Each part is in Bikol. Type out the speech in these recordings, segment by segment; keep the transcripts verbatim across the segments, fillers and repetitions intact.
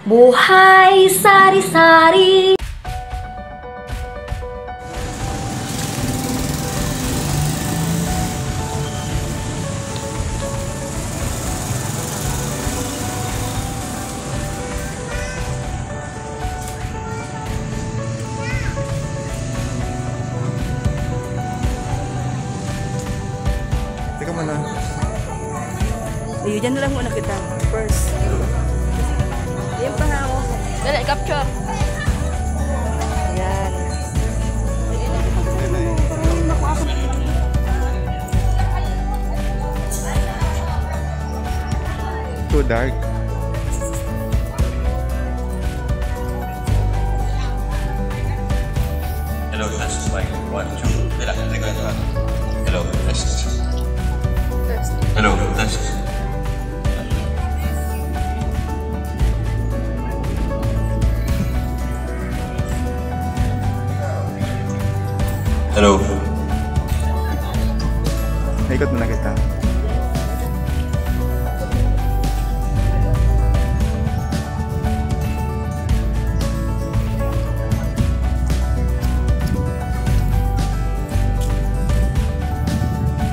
Buhay Sari-Sari. Teka muna. Ayun, dyan na lang muna kita. First. Yan pa nga ako. Dali, capture. Yan. Too dark. Hello, test, mic. One, two. Teka, teka, teka. Hello, test. Test. Hello, test. Hello. Ikot muna kita.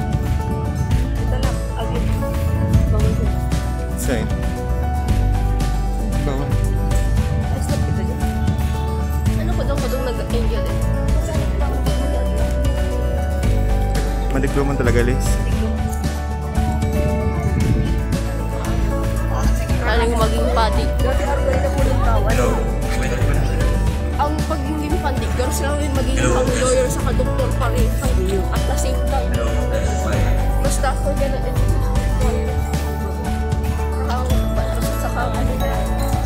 Ito na, agad. Bawal ko. Saan? Bawal. Ay, stop kita dyan. Ano ko daw, ko daw nag-angel eh. Madiklo man talaga, Liz. Galing maging padi. Ang pagiging padi, pero sila rin maging pang lawyer sa doktor pa rin. At the same time. Basta ako ganun. Ang, sa kang ano na.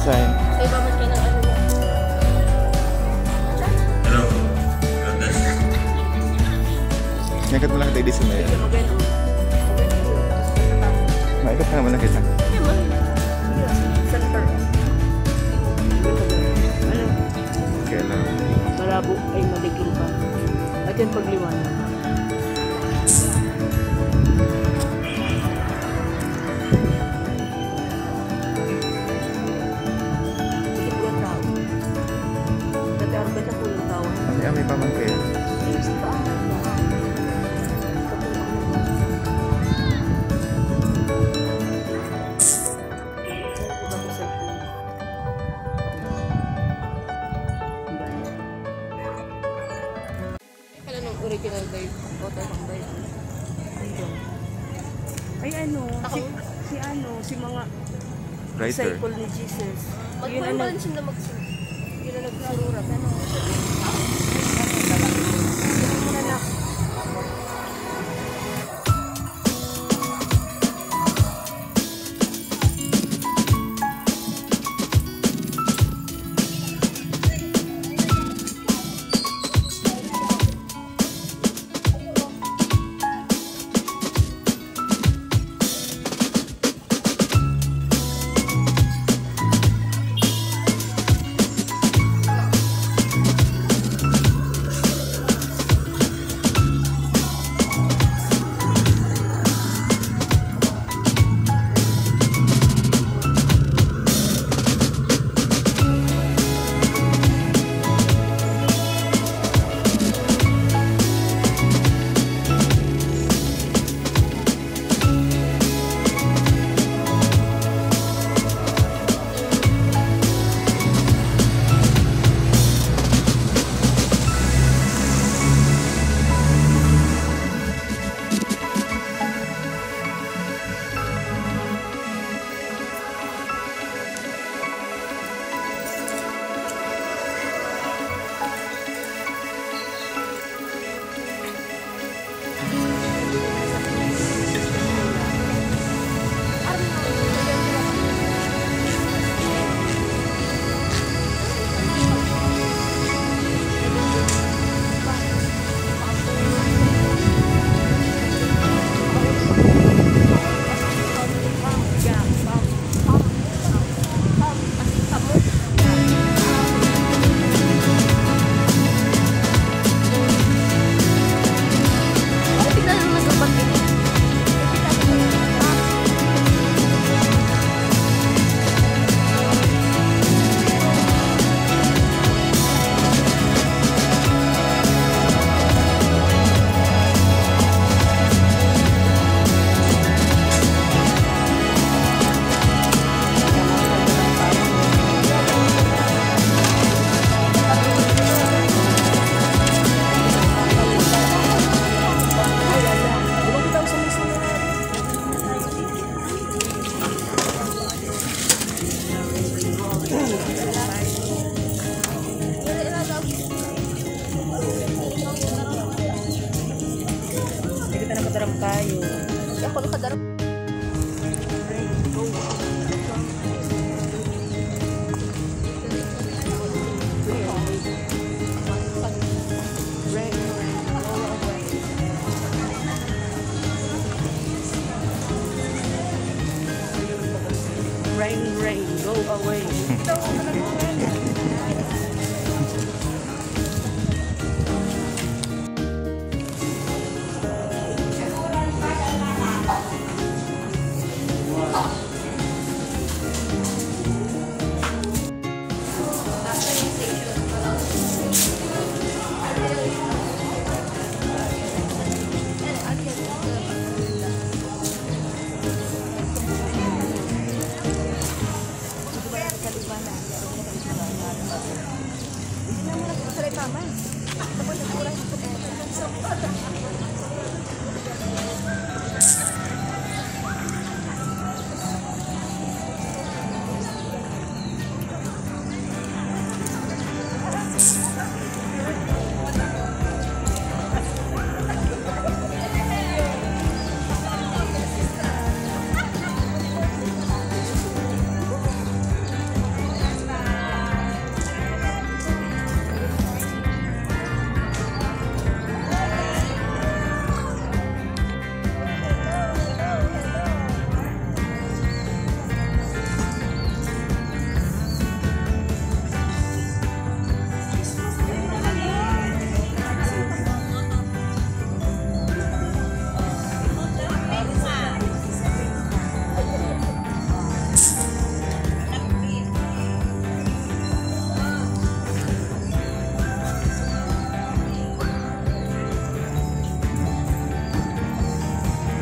Saan? Kailangan ka ng ano na. Hello. God bless. Nyakat mo lang tayo di sa mayo. Medyo magano. Maikot na naman na kita. Hindi man. Center. Ano? Okay lang. Malabo ay maligil pa. At yan pagliwanag. Kasi pulang tao. Dati araw ka sa pulang tao. Ano yan, may pamangkin? Ay, gusto ko ang tao. Pala nung original Bible, photo ng Bible. Ay, ano, si, si ano, si mga Writer. Disciple ni Jesus. Yun ang nag- Magkuhan siya na magsin-, yun ang nagsururat. Ano? Ano na na?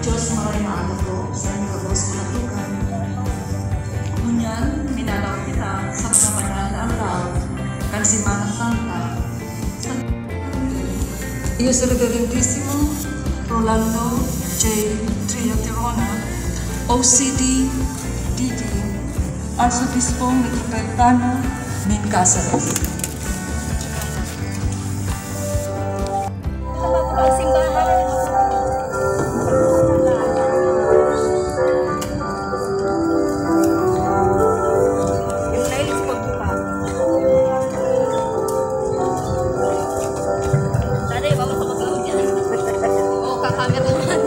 Diyos, maray na aldaw po sa inyo gabos na tugang. Ngunyan, minalaw kita sa mga banal na aldaw kan Semana Santa. Iyo si Reverendisimo Rolando J. Trillaterona, O C D, D D, Arsobispong Metropolitano nin Caceres. Dali, bawal ka mag-vlog dyan. Oo, kakamera naman.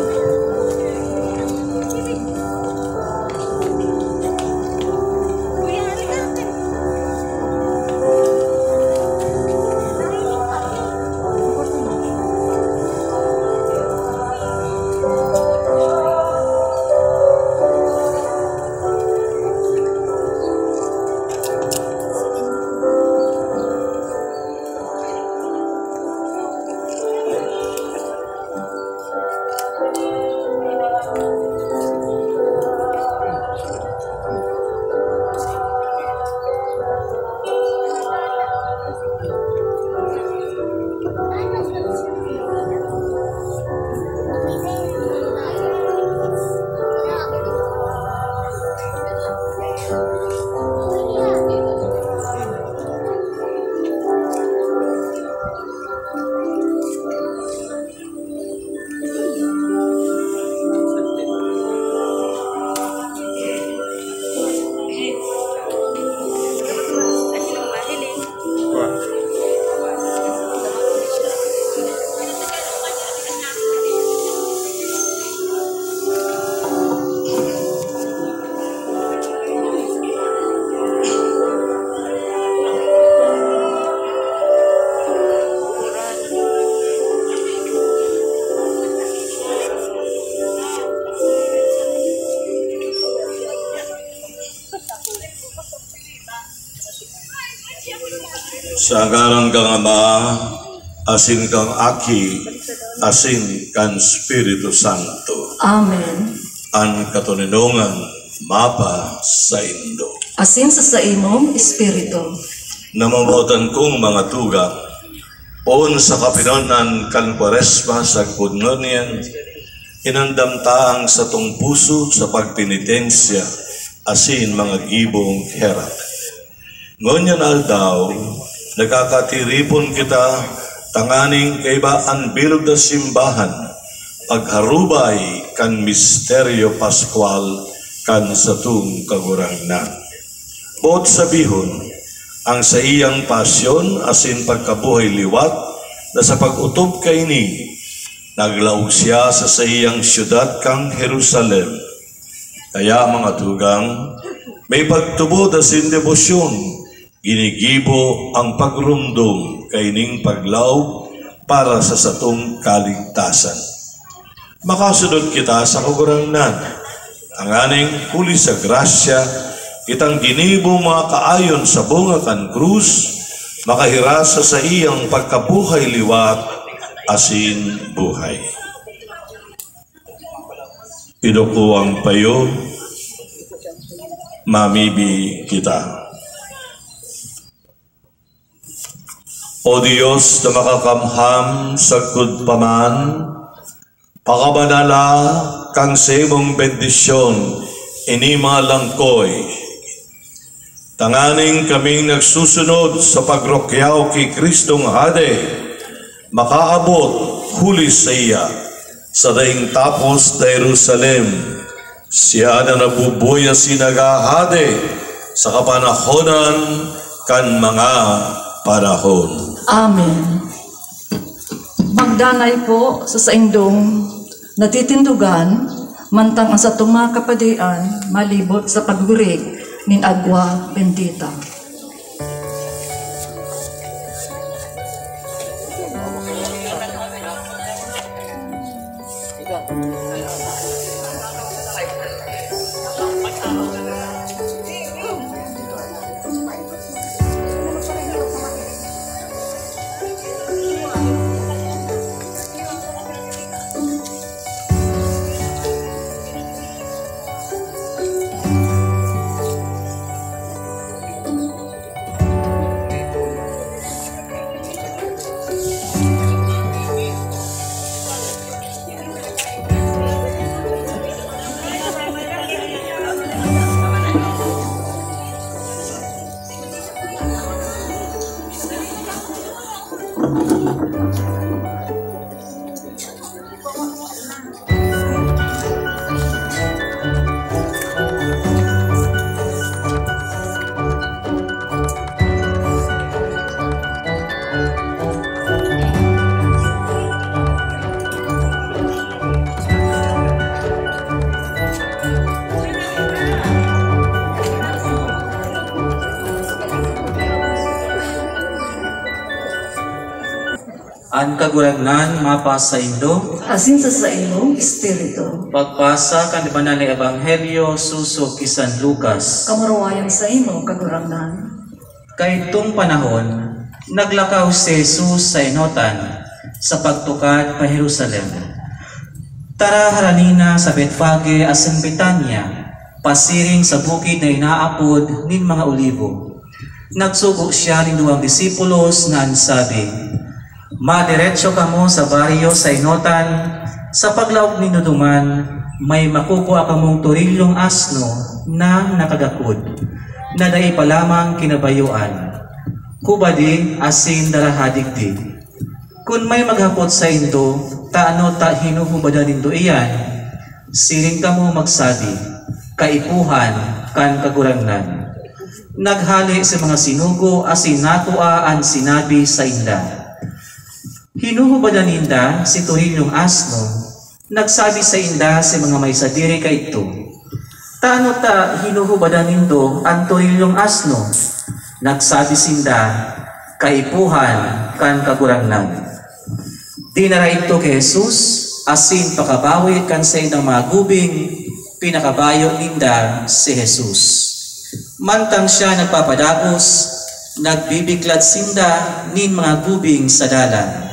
Sa ngaran kan Ama, asin kan Aki, asin kan Espiritu Santo. Amen. An katoninongan mapa saindo. Asin sa saimong espiritu. Namomotan kong mga tugang, poon sa kapinonan kan Kwaresma sagkod ngunyan, inandam ta ang satong puso sa pagpenitensya asin mga gibong herak. Ngunyan aldaw, nakakatiripon kita tanganing kaiba an bilog na simbahan, pagharubay kan misteryo paskwal kan satong Kagurangnan. Boot sabihon, ang saiyang pasyon asin pagkabuhay liwat na sa pag-otob kaini, naglaog siya sa saiyang syudad kan Jerusalem. Kaya, mga tugang, may pagtubod asin debosyon, ginigibo ang pagromdom kaining paglaog para sa satong kaligtasan. Makasunod kita sa Kagurangnan, tanganing huli sa grasya kitang ginibo mga kaayon sa bunga kan krus, makahiras sa saiyang pagkabuhay liwat asin buhay. Iduko ang payo, mamibi kita. O Dios na makakamham sagkod pa man, pakabanala kan saimong bendisyon ini mga langkoy, tanganing kaming nagsusunod sa pagrukyaw ki Cristong Hade makaabot huli saiya sa daing tapos na Jerusalem. Siya na nabubuhay asin naghahade sa kapanahonan kan mga panahon. Amen. Magdanay po sa saindong natitindogan, mantang ang satong mga kapadian malibot sa pagwirik nin agwa bendita. An Kagurangnan mapasaindo. Asin sa saimong espiritu. Pagbasa kan Banal na Ebanghelyo sosog ki San Lucas. Kamurawayan saimo, Kagurangnan. Kaidtong panahon, naglakaw si Jesus sa enotan sa pagtukad pa Jerusalem. Tara harani na sa Betfage asin Betania, pasiring sa bukid na inaapod nin mga Olivo. Nagsugo siya nin duwang disipulos na an sabi, "Madiretso kamo sa baryo sa enotan, sa paglaog nindo duman, may makukua kamong torilyong asno na nakagakod, na dai pa lamang kinabayoan. Hubadi asin daraha digdi. Kun may maghapot saindo, tano ta hinuhubadan nindo iyan, siring kamo magsabi, 'Kaipuhan kan Kagurangnan.'" Naghale si mga sinugo asin nakua an sinabi sainda. Hinuhubadan ninda si torilyong asno. Nagsabi sainda si mga may sadiri kaidto, "Tano ta hinuhubadan nindo an torilyong asno?" Nagsabi sinda, "Kaipuhan kan Kagurangnan." Dinara idto ki Jesus, asin pakabawi kan saindang mga gubing, pinakabayo ninda si Jesus. Mantang siya nagpapadagos, nagbibiklad sinda nin mga gubing sa dalan.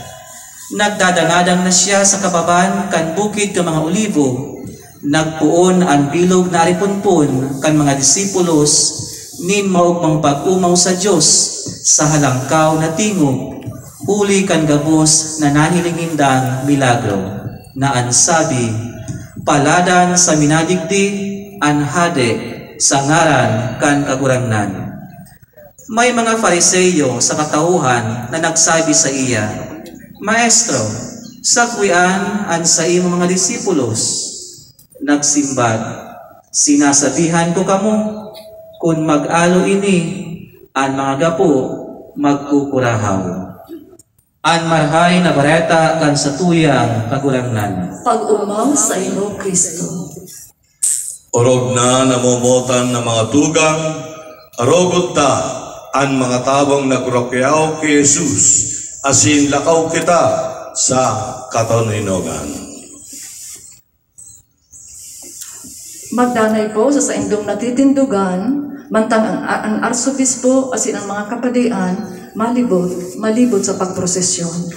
Nagdadangadang na siya sa kababan kan Bukid kan mga Olivo, nagpoon an bilog na ariponpon kan mga disipulos nin maogmang pag-omaw sa Dios sa halangkaw na tingog, huli kan gabos na nahiling nindang milagro, na an sabi, "Paladan sa minadigdi an hade sa ngaran kan Kagurangnan." May mga Fariseo sa katauhan na nagsabi saiya, "Maestro, sakwean an saimong mga disipulos." Nagsimbag, "Sinasabihan ko kamo, kun mag-alo ini, an mga gapo magkukurahaw." An Marahay na Bareta kan satuyang Kagurangnan. Pag-omaw saimo, Cristo. Orog na namomotan na mga tugang, arogot ta an mga tawong nagrukyaw ki Jesus, asin lakaw kita sa katoninongan. Magdanay po sa saindong natitindogan, mantang ang, ang arsobispo asin ang mga kapadian malibot, malibot sa pagprosesyon.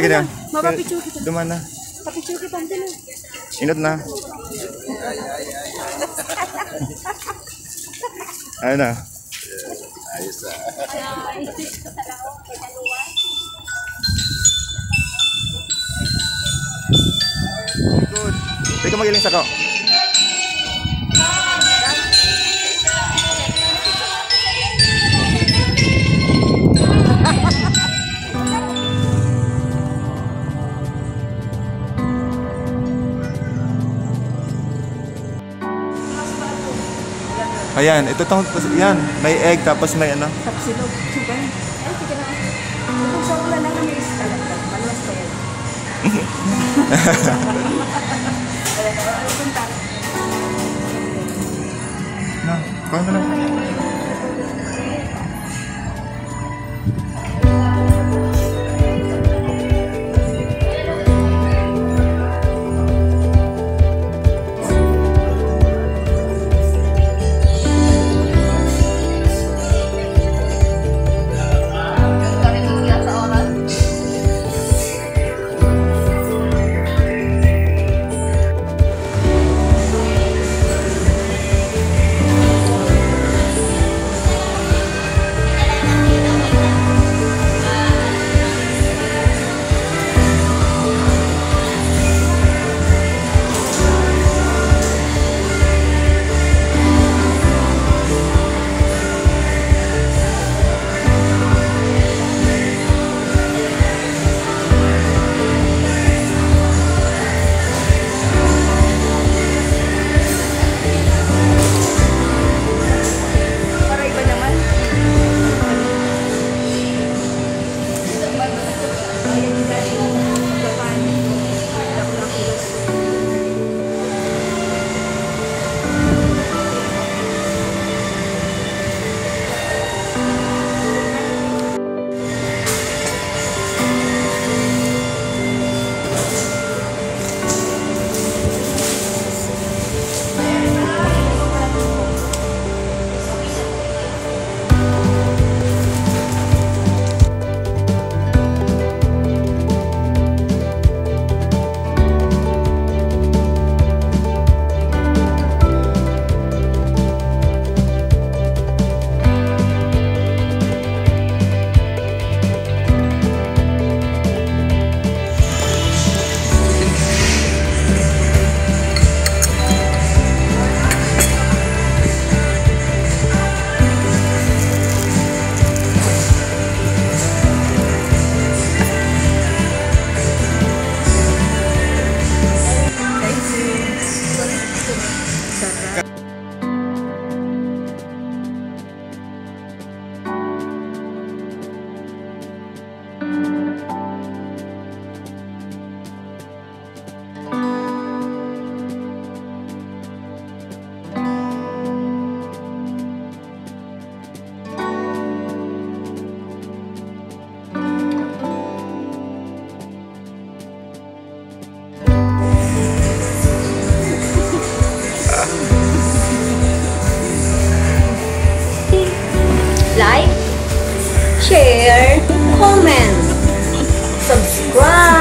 Kaya, mapapicture kita. Duman na. Papicture kita, hindi na. Inot na. Ayun na. Ayos ah. Good. Pwede ka magiling sa ko. Ayan, ito tong, yan, may egg tapos may ano. Tapsilog. Sige. Ay, sige na. Kung sa ulan na kami, is talaga. Maluwas pa yan. Ayan, ano, ano, punta? Na, kuha na lang. Para iba naman. Like, share, comment, subscribe.